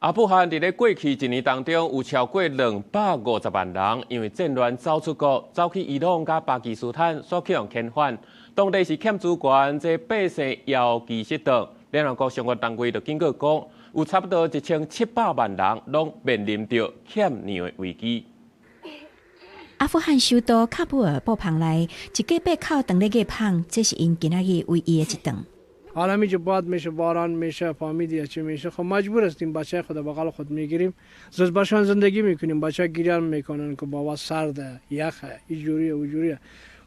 阿富汗佇咧過去一年當中，有超過250萬人因為戰亂走出國，走去伊朗佮巴基斯坦，煞去予遣返。當地是欠資源，這百姓枵飢失頓。聯合國相關單位就警告講，有差不多1700萬人攏面臨著欠糧的危機。阿富汗首都喀布爾布棚內，一家八口當咧餓麭，這是𪜶今仔日唯一的一頓。 حالا میگه باد میشه، باران میشه، فهمیدی چی میشه. خب مجبور هستیم بچه خود بغل خود میگیریم، زود باشان زندگی میکنیم. بچه گریان میکنن که بابا سرده، یخه، اینجوریه، اونجوریه.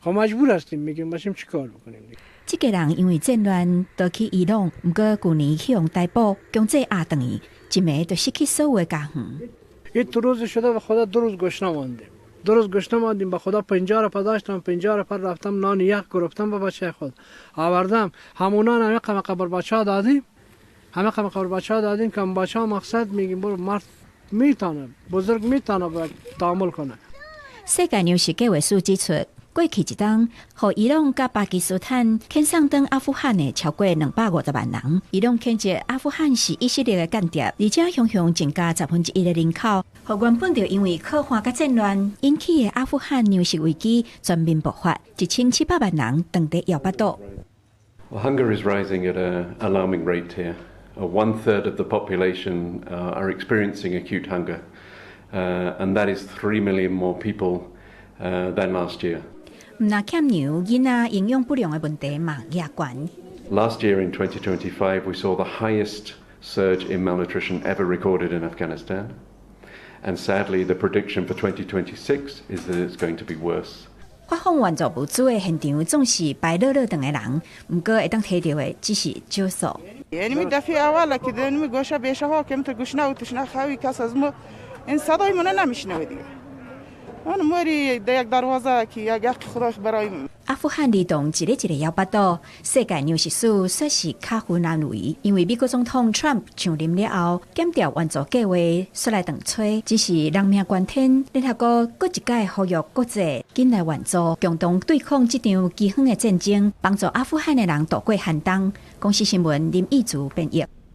خب مجبور هستیم میگیم باشیم، چیکار بکنیم دیگه؟ 這家人因為戰亂逃去伊朗，毋過舊年去予逮捕，強制押轉去，一暝就失去所有的家園。 این 2 روز شده، به خدا 2 روز گشنه ماندیم، 2 روز گشنه ماندیم. به خدا 50 روپه داشتم، 50 روپه رفتم نان یخ گرفتم، به بچه خود آوردم. همونا همه قمقه بر بچه ها دادیم، همه قمقه بر بچه ها دادیم که بچه ها مقصد میگیم برو، مرد میتونه، بزرگ میتونه باید تعامل کنه. 世界糧食計劃署指出，過去一冬，予伊朗佮巴基斯坦遣送轉阿富汗的超過250萬人。伊朗譴責阿富汗是以色列的間諜，而且雄雄增加1/10的人口，予原本就因為渴旱佮戰亂引起的阿富汗糧食危機全面爆發，1700萬人當地枵腹肚。 Well, hunger is rising at an alarming rate here. One third of the population are experiencing acute hunger, and that is 3 million more people than last year. 毋但欠糧，囡仔營養不良的問題嘛也懸。 Last year in 2025, we saw the highest surge in malnutrition ever recorded in Afghanistan. And sadly, the prediction for 2026 is that it's going to be worse. 發放援助物資的現場總是排落落長的人，毋過會當提著的只是少數。 یعنی می دفعه اول که می گوشه بیشه ها که گشنه و تشنه خوی کس از ما این صدای منو نمیشنوه دیگه. اون موری در یک دروازه که یک حق خدا برای 阿富汗兒童一日一日枵腹肚，世界糧食署說是巧婦難為，因為美國總統川普上任了後，減掉援助計劃，煞來斷炊，只是人命關天。聯合國閣一擺呼籲國際緊來援助，共同對抗這場饑荒的戰爭，幫助阿富汗的人度過寒冬。公視新聞林義竹編譯。